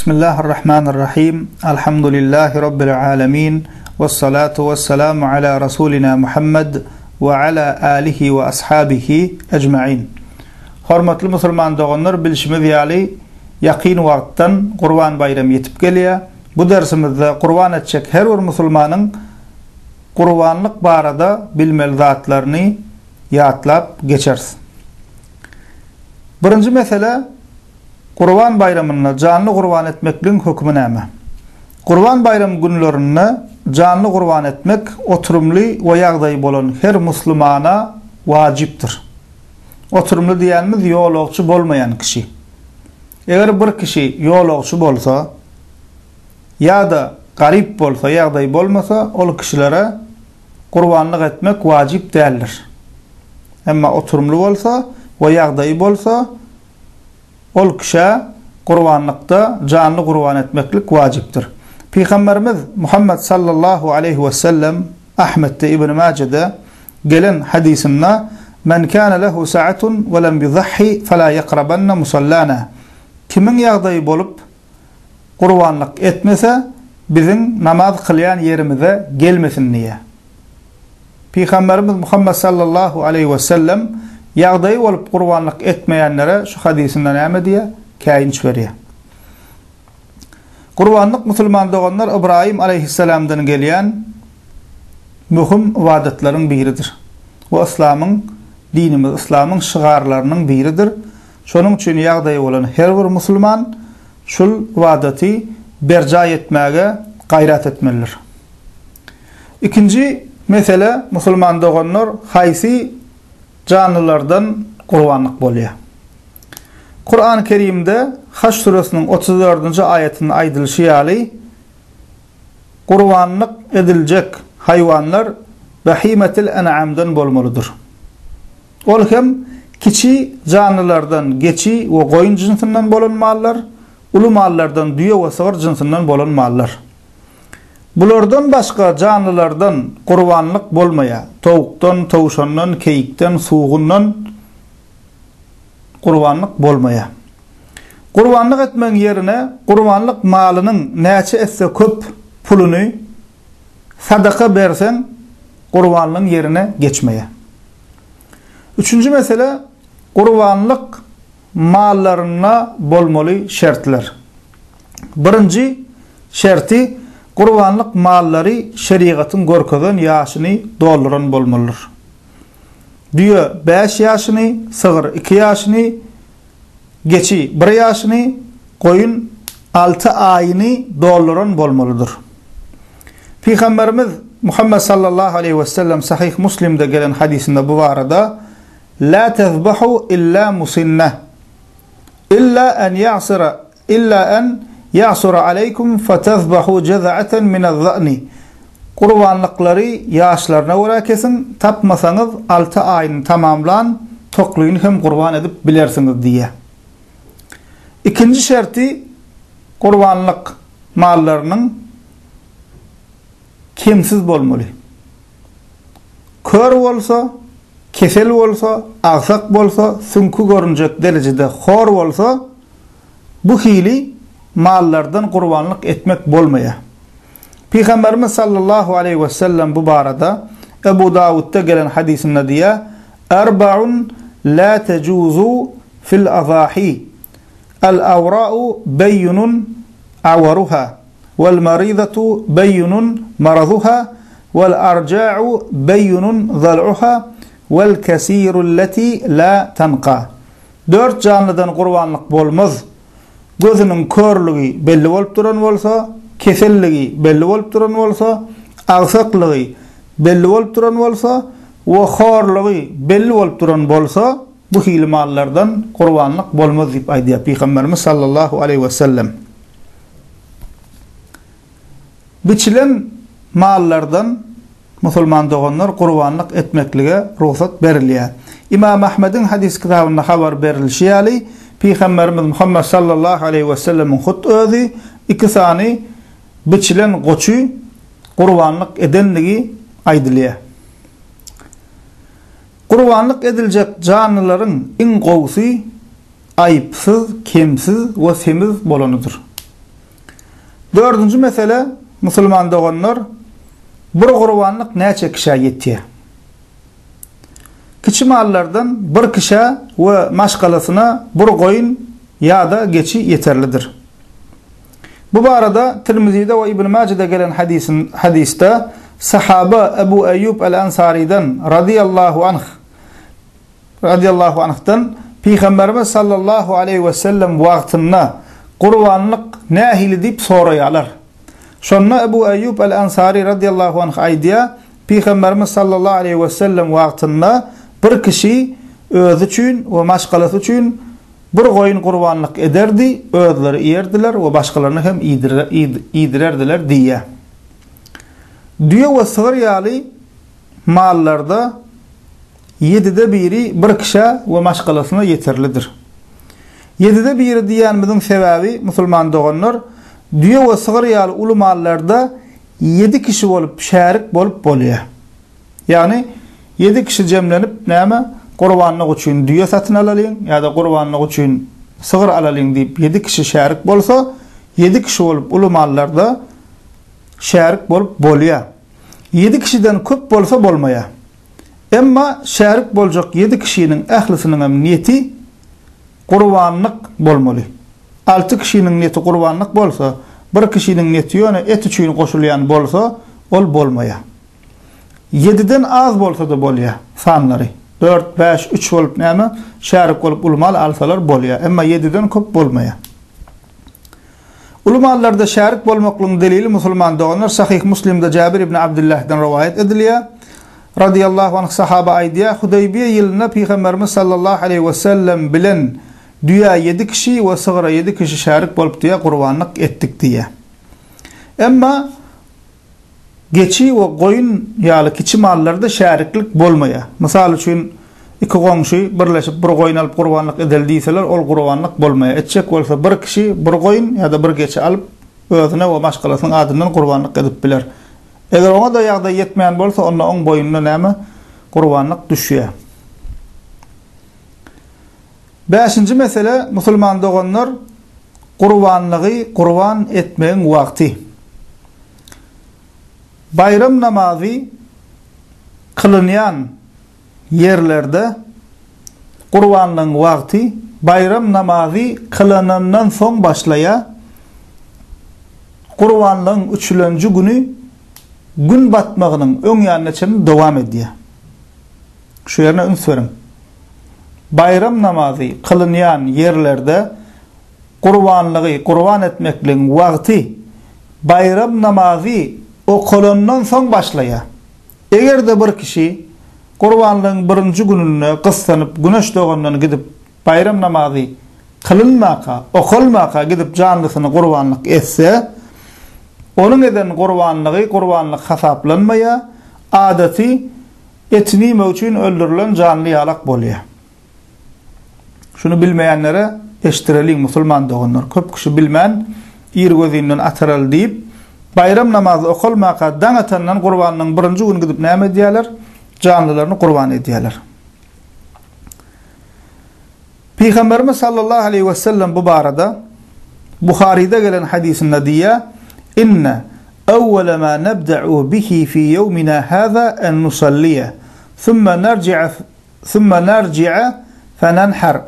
Bismillahirrahmanirrahim. Alhamdulillahi Rabbil alemin. Vessalatu vesselamu ala Rasulina Muhammed we ala alihi we ashabihi ecmain. Hormatly musulman doganlar, bilşimiz ýaly, ýakyn wagtdan Gurban baýramy ýetip gelýär. Bu dersimizde gurban etjek her bir musulmanyň gurbanlyk barada bilmeli zatlaryny ýatlap geçeris. Birinji mesele, Gurban baýramynda janly gurban etmekligiň hökümi näme? Gurban baýramy günlerinde janly gurban etmek oturymly we ýagdaýy bolan her muslumana wajypdyr. Oturymly diýýänimiz ýolagçy bolmaýan kişi. Eger bir kişi ýolagçy bolsa ýa-da garyp bolsa, ýagdaýy bolmasa, ol kişilere gurbanlyk etmek wajyp däldir. Emma oturymly bolsa we ýagdaýy bolsa, ol kişä gurbanlykda janly gurban etmeklik wajypdyr. Pygamberimiz Muhammet sallallahu aleýhi wesellem Ahmetde, Ibn Majede gelen hadysynda, Men kana lehu sa'atun we lem yudahhi fela ýakrabanna musallana. Kimiň ýagdaýy bolup, gurbanlyk etmese, biziň namaz kylýan ýerimize gelmesin diýýär. Pygamberimiz Muhammet sallallahu aleýhi wesellem ýagdaýy bolup gurbanlyk etmeýänlere şu hadysynda näme diýýär? Käýinç berýär. Gurbanlyk musulman doganlar Ybraýym aleýhissalamdan gelýän möhüm ybadatlaryň biridir. We yslamyň dinimiz yslamyň şygarlarynyň biridir. Şonuň üçin ýagdaýy bolan her bir musulman şul ybadaty berjaý etmäge gaýrat etmelidir. Ikinji mesele musulman doganlar haýsy janlylardan gurbanlyk bolýar? Kurany Kerimde Haç süresiniň 34-nji aýatynda aýdylyşy ýaly gurbanlyk ediljek haýwanlar Behimetil En'amdan bolmalydyr. Ol hem kiçi janlylardan geçi we goýun jynsyndan bolan mallar, uly mallardan düýe we sygyr jynsyndan bolan mallar. Bulardan başga janlylardan gurbanlyk bolmaýar. Towukdan, towşandan, keýikden, sugundan gurbanlyk bolmaýar. Gurbanlyk etmegiň ýerine gurbanlyk malynyň näçe esse köp puluny sadaka berseň gurbanlygyň ýerine geçmeýär. Üçünji mesele gurbanlyk mallarynda bolmaly şertler. Birinji şerti gurbanlyk mallary şerigatyň görkezen ýaşyny dolduran bolmalydyr. Düýe bäş ýaşyny, sygyr iki ýaşyny, geçi bir ýaşyny, goýun alty aýyny dolduran bolmalydyr. Pygamberimiz Muhammet sallallahu aleýhi wesellem Sahyh Muslimde gelen hadysynda bu barada, La tezbahu illa musinne, illa en ýa'syra illa en ýa'sura aleýkum fetezbahu jeza'aten minez-za'ni. Gurbanlyklary ýaşlaryna görä kesiň, tapmasaňyz alty aýyny tamamlan toklyny hem gurban edip bilersiňiz diýýär. Ikinji şerti gurbanlyk mallarynyň kemsiz bolmaly. Kör bolsa, kesel bolsa, agsak bolsa, süňki görünjek derejede hor bolsa, bu hili mallardan gurbanlyk etmek bolmaýar. Pygamberimiz sallallahu aleýhi wesellem bu barada Ebu Dawudda gelen hadysynda diýýär, Erbaun la tejuzu fil azahi, Al-awra'u beýinun awaruha, wal-maridatu beýinun maraduha, wal-arja'u beýinun zal'uha, wal-kesiru allati la tanqa. Dört janlydan gurbanlyk bolmaz. Gözüniň körlügi belli bolup duran bolsa, keselligi belli bolup duran bolsa, agsaklygy belli bolup duran bolsa we horlugy belli bolup duran bolsa, bu hili mallardan gurbanlyk bolmaz diýip aýdýar Pygamberimiz sallallahu aleýhi wesellem. Biçilen mallardan musulman doganlar gurbanlyk etmeklige rugsat berilýär. Imam Ahmediň hadys kitabynda habar berilişi ýaly, Pygamberimiz Muhammet sallallahu aleýhi wesellemiň hut özi iki sany biçilen goçy gurbanlyk edenligi aýdylýar. Gurbanlyk ediljek janlylaryň iň gowusy aýypsyz, kemsiz we semiz bolanydyr. Dördünji mesele, musulman doganlar, bir gurbanlyk näçe kişä ýetýär? Kiçi mallardan bir kişä we maşgalasyna bir goýun ýa-da geçi ýeterlidir. Bu barada Tirmizide we Ibn Majede gelen hadysda sahaba Ebu Eýýub el-Ansarydan razyýallahu anh Radiýallahu anhdan, Pygamberimiz sallallahu aleýhi we sellem wagtynda gurbanlyk nähili diýip soraýarlar. Şonda Ebu Eýýub el-Ansary radiýallahu anh aýdýar, Pygamberimiz sallallahu aleýhi we sellem wagtynda bir kişi özi üçin we maşgalasy üçin bir goýun gurbanlyk ederdi, özleri iýerdiler we başgalaryna hem iýdirerdiler diýýär. Düýe we sygyr ýaly mallarda ýedide biri bir kişä we maşgalasyna ýeterlidir. Ýedide biri diýýänimiziň sebäbi, musulman doganlar, düýe we sygyr ýaly uly mallarda ýedi kişi bolup şärik bolup bolýar. Ýagny, ýedi kişi jemlenip näme, gurbanlyk üçin düýe satyn alalyň ýa-da gurbanlyk üçin sygyr alalyň diýip ýedi kişi şärik bolsa, ýedi kişi bolup uly mallarda şärik bolup bolýar. Ýedi kişiden köp bolsa bolmaýar. Emma şärik boljak ýedi kişiniň ählisiniňem niýeti gurbanlyk bolmaly. Alty kişiniň niýeti gurbanlyk bolsa, bir kişiniň niýeti ýöne et üçin goşulýan bolsa, ol bolmaýar. Ýediden az bolsa-da bolýar sanlary. Dört, bäş, üç bolup näme, şärik bolup uly mal alsalar bolýar. Emma ýediden köp bolmaýar. Uly mallarda şärik bolmaklygyň delili musulman doganlar Sahyh Muslimde Jabir ibn Abdyllahdan rowaýat edilýär. Radyýallahu anh sahaba aýdýar, Hudaýbiýe ýylynda Pygamberimiz sallallahu aleýhi we sellem bilen düýä ýedi kişi we sygyra ýedi kişi şärik bolup diýýär gurbanlyk etdik diýýär. Emma Geçi we goýun ýaly kiçi mallarda şäriklik bolmaýar. Mysal üçin, iki goňşy birleşip bir goýun alyp gurbanlyk edeli diýseler, ol gurbanlyk bolmaýar. Etjek bolsa bir kişi bir goýun ýa-da bir geçi alyp, özüne we maşgalasynyň adyndan gurbanlyk edip biler. Eger oňa-da ýagdaý ýetmeýän bolsa, onda oň boýnuna näme? Gurbanlyk düşýär. Bäşinji mesele, musulman doganlar, gurbanlygy gurban etmegiň wagty. Baýram namazy kylynýan ýerlerde gurbanlygyň wagty baýram namazy kylynandan soň başlaýar. Gurbanlygyň üçülenji güni gün batmagynyň öň ýanyna çenli dowam edýär. Şu ýerine üns beriň. Baýram namazy kylynýan ýerlerde gurbanlygy gurban etmekligiň wagty baýram namazy okalandan soň başlaýar. Eger-de bir kişi gurbanlygyň birinji gününde gyssanyp güneş dogandan gidip baýram namazy kylynmaka, okalmaka gidip janlysyny gurbanlyk etse, onuň eden gurbanlygy gurbanlyk hasaplanmaýar, adaty Etini iýmek üçin öldürilen janly ýalak bolýar. Şuny bilmeýänlere eşitdireliň musulman doganlar. Köp kişi bilmän irgözinden ataraly diýip, baýram namazy okalmaka daň atandan gurbanlygyň birinji güni gidip näme edýärler? Janlylaryny gurban edýärler. Pygamberimiz sallallahu aleýhi we sellem bu barada Buharyda gelen hadysynda diýýär, Inne awwala ma nabda'u bihi fi ýewmina haza en nusalliýe, summa narji'a summa narji'a fenenhar,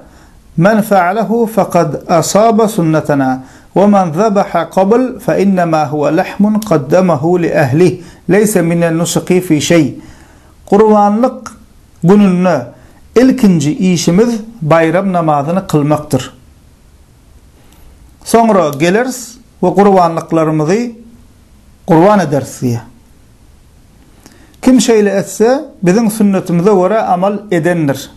men fa'alehu fekad asaba sunnetena, we men zabaha qabl fe innema huwe lahmun kaddamahu li ehlih, leýse minen nusuki fi şeý. Gurbanlyk gününde ilkinji işimiz baýram namazyny kylmakdyr. Soňra geleris we gurbanlyklarymyzy gurban ederis diýýär. Kim şeýle etse, biziň sünnetimize görä amal edendir.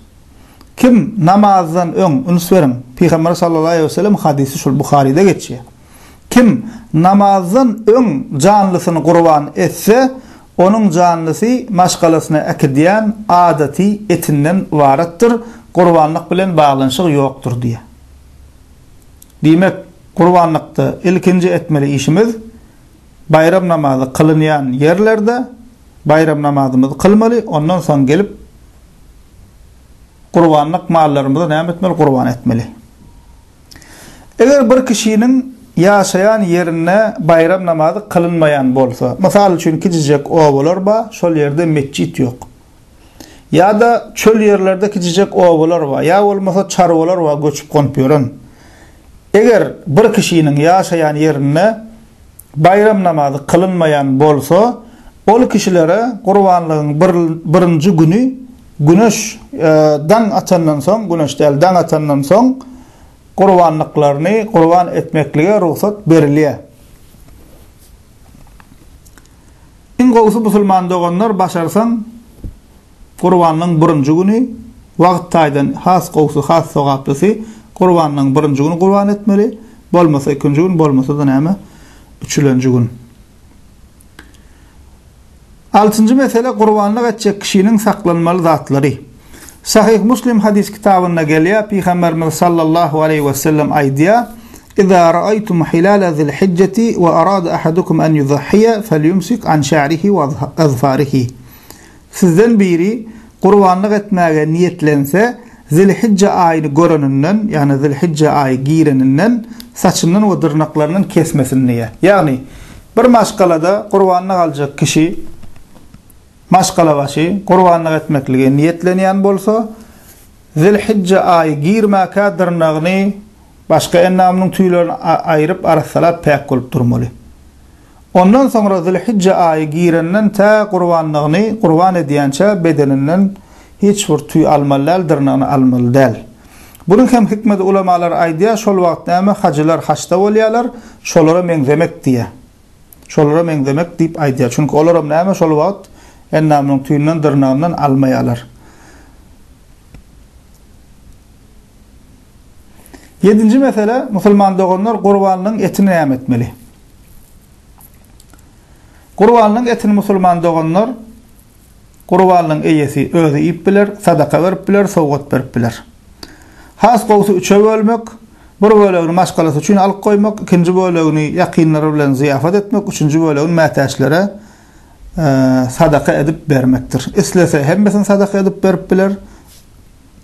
Kim namazdan öň, üns beriň, Pygamber sallallahu aleýhi we sellem hadysy şul Buharyda geçýär. Kim namazdan öň janlysyny gurban etse, onuň janlysy maşgalasyna äkidýän adaty etinden ybaratdyr, gurbanlyk bilen baglanyşygy ýokdur diýýär. Diýmek, gurbanlykda ilkinji etmeli işimiz, baýram namazy kylynýan ýerlerde baýram namazymyzy kylmaly, ondan soň gelip gurbanlyk mallarymyzy näme etmeli, gurban etmeli. Eger bir kişiniň. ýaşaýan ýerinde baýram namazy kylynmaýan bolsa, mysal üçin kiçijek obalar bar, şol ýerde metjit ýok. Ýa-da çöl ýerlerde kiçijek obalar bar, ýa bolmasa çarwalar bar göçüp-gonup ýören. Eger bir kişiniň ýaşaýan ýerinde baýram namazy kylynmaýan bolsa, ol kişilere gurbanlygyň birinji güni güneş daň atandan soň, güneş däl, daň atandan soň gurbanlyklaryny gurban etmeklige rugsat berilýär. Iň gowusy musulman doganlar başarsaň gurbanlygyň birinji güni wagt taýdan has gowusy has sogaplysy gurbanlygyň birinji güni gurban etmeli bolmasa ikinji gün bolmasa-da näme üçülenji gün. Altynjy mesele gurbanlyk etjek kişiniň saklanmaly zatlary. Sahyh Muslim hadys kitabynda gelýär, Pygamberimiz sallallahu aleýhi we sellem aýdýar, Iza ra'aýtum hilala zil-hijjeti we arada ahadukum an yudahhiýa felyumsik an şa'rihi we azfarihi. Sizden biri gurbanlyk etmäge niýetlense, Zilhijje aýyny göreninden, ýagny Zilhijje aýy gireninden saçyndan we dyrnaklaryndan kesmesin diýýär. Ýagny, bir maşgalada gurbanlyk aljak kişi, maşgalabaşy gurbanlyk etmeklige niýetlenýän bolsa, Zilhijje aýy girmäkä dyrnagyny, başga endamynyň tüýlerini aýryp, arassalap päk bolup durmaly. Ondan soňra Zülhijje aýy girenden tä gurbanlygyny gurban edýänçä bedeninden hiç bir tüý almaly däl, dyrnagyny almaly däl. Bunuň hem hikmedi ulamalar aýdýar, şol wagt näme hajylar haçda bolýarlar, şolara meňzemek diýýär. Şolara meňzemek diýip aýdýar. Çünki olaram näme şol wagt endamynyň tüýünden, dyrnagyndan almaýarlar. Ýedinji mesele, musulman doganlar gurbanlygyň etini näme etmeli? Gurbanlygyň etini musulman doganlar, gurbanlygyň eýesi özi iýip biler, sadaka berip biler, sowgat berip biler. Has gowusy üçe bölmek, bir bölegini maşgalasy üçin alyp goýmak, ikinji bölegini ýakynlary bilen zyýafat etmek, üçünji bölegini mätäçlere sadaka edip bermekdir. Islese hemmesini sadaka edip berip biler,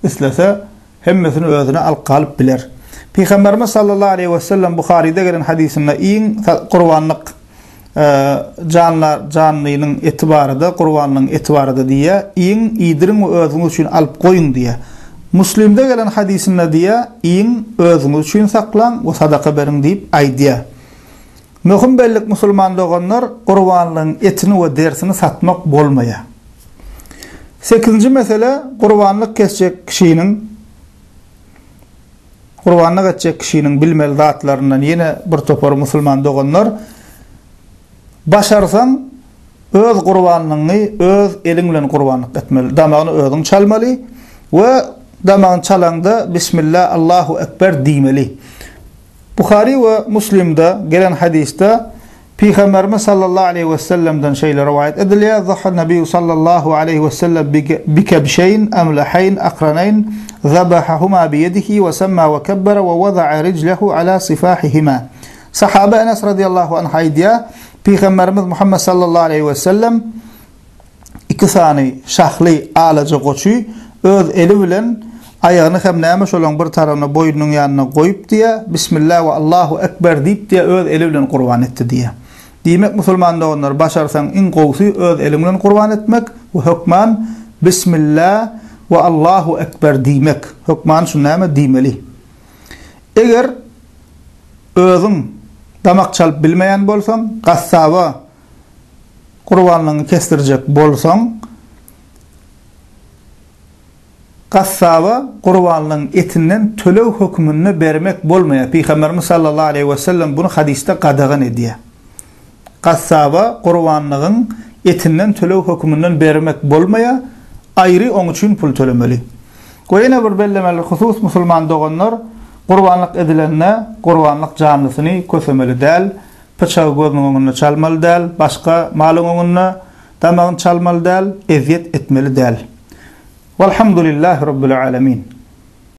islese Hemmesini özüne alyp galyp biler. Pygamberimiz sallallahu aleýhi we sellem Buharyda gelen hadysynda iň gurbanlyk janlar janlynyň eti barada, gurbanlygyň eti barada diýýär, Iýiň, iýdiriň we özüňiz üçin alyp goýuň diýýär. Muslimde gelen hadysynda diýýär, Iýiň, özüňiz üçin saklaň we sadaka beriň diýip aýdýar. Möhüm bellik musulman doganlar gurbanlygyň etini we derisini satmak bolmaýar. Sekizinji mesele gurbanlyk kesjek kişiniň gurbanlyk etjek kişiniň bilmeli zatlaryndan ýene bir topar musulman doganlar başarsaň öz gurbanlygyňy öz eliň bilen gurbanlyk etmeli. Damagyny özüň çalmaly we damagyny çalaňda Bismillah Allahu Ekber diýmeli. Buhary we Muslimde gelen hadysda Pygamberimiz sallallahu aleýhi we sellemden şeýle rowaýat edilýär, Zaha Nebiýu sallallahu aleýhi we sellem bikebşeýn emleheýn akraneýn zabahahuma biýedihi we semma we kebbere we wada'a rijlehu ala sifahihima. Sahaba Enes radiyallahu anh aýdýar, Pygamberimiz Muhammed sallallahu aleýhi we sellem iki sany şahly alaja goçy öz eli bilen aýagyny hem näme şolaň bir tarabyna boýnunyň ýanyna goýup diýýär, Bismillah we Allahu Ekber diýip diýýär öz eli bilen gurban etdi diýýär. Diýmek musulman doganlar başarsaň iň gowsy öz eliň bilen gurban etmek we hökman Bismillah we Allahu Ekber diýmek. Hökman şuny näme diýmeli. Eger özüň damak çalyp bilmeýän bolsaň gassaba Gurbanlygyňy kesdirjek bolsaň, gassaba gurbanlygyň etinden töleg hökmünde bermek bolmaýar. Pygamberimiz sallallahu aleýhi wesellem buny hadysda gadagan edýär. Gassaba gurbanlygyň etinden töleg hökmünden bermek bolmaýar, aýry oň üçin pul tölemeli. We ýene bir bellemeli husus musulman doganlar, gurbanlyk edilende gurbanlyk janlysyny kösemeli däl, Pyçagy gözüniň öňünde çalmaly däl, başga malyň öňünde damagyny çalmaly däl, ezýet etmeli däl. Walhamdulillahi Rabbil Alemin.